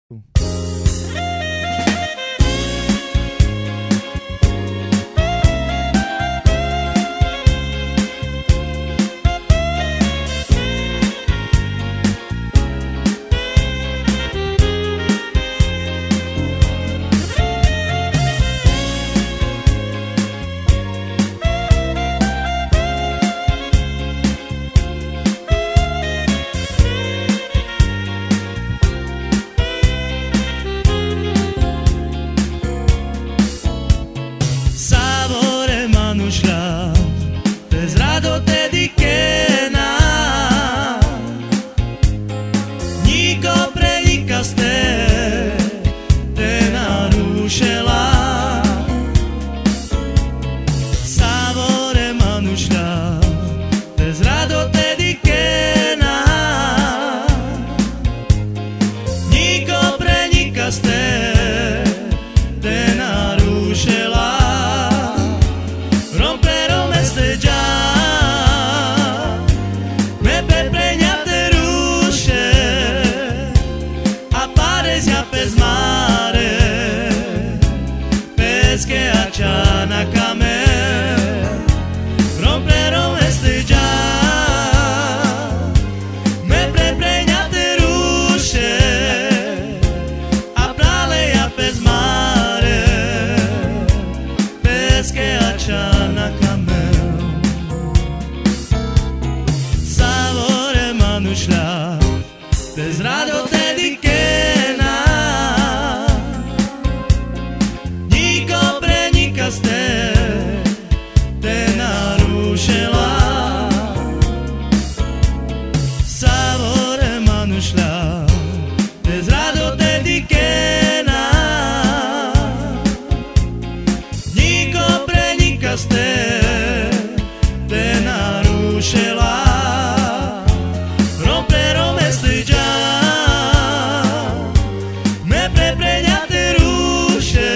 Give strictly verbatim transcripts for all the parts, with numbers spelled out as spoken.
tu. Savore manušľa, te zrado te dikena, niko pre nikaste te na rušela. Savore manušľa, te zrado te dikena, niko pre nikaste te na rušela. Rom pre rom este dža, me pre pre nja te ruše, a parezja pes mare, peske ačhana ka me. Rom pre rom este dža, me pre pre nja te ruše, a praleja pes mare, peske ačhana ka me. Savore manušľa, te zrado te dikena, niko pre nikaste te na rušela. Savore manušľa, te zrado te dikena, niko pre nikaste te na rušela. Rom pre rom este dža, me pre pre nja te ruše,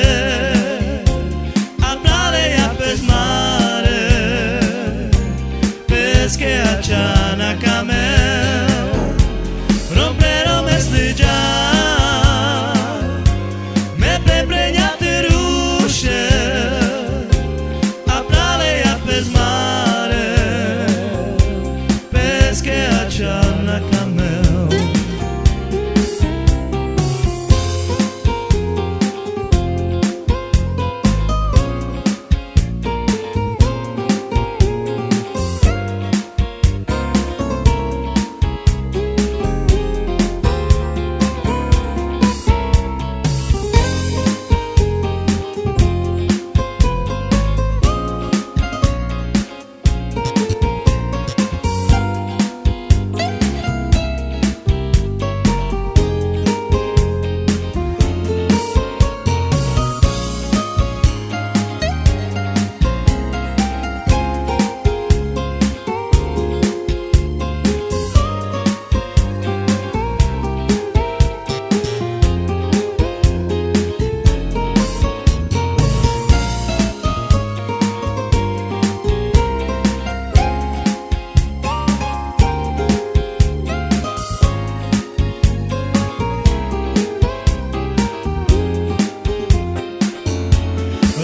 a praleja pes mare, peske ačhana ka me. Rom pre rom este dža, me pre pre nja te ruše, a praleja pes mare, peske ačhana ka me.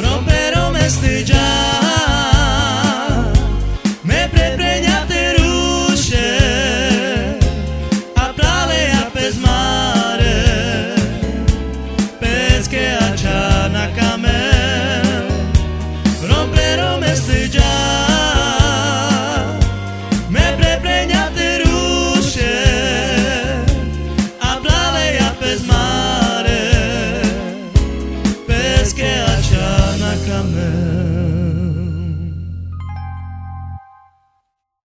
Rom pre rom este dža, me pre pre nja te ruše, a praleja pes mare, peske ačhana ka me. Rom pre rom este dža, me pre pre nja te ruše, a praleja pes mare, peske ačhana ka me.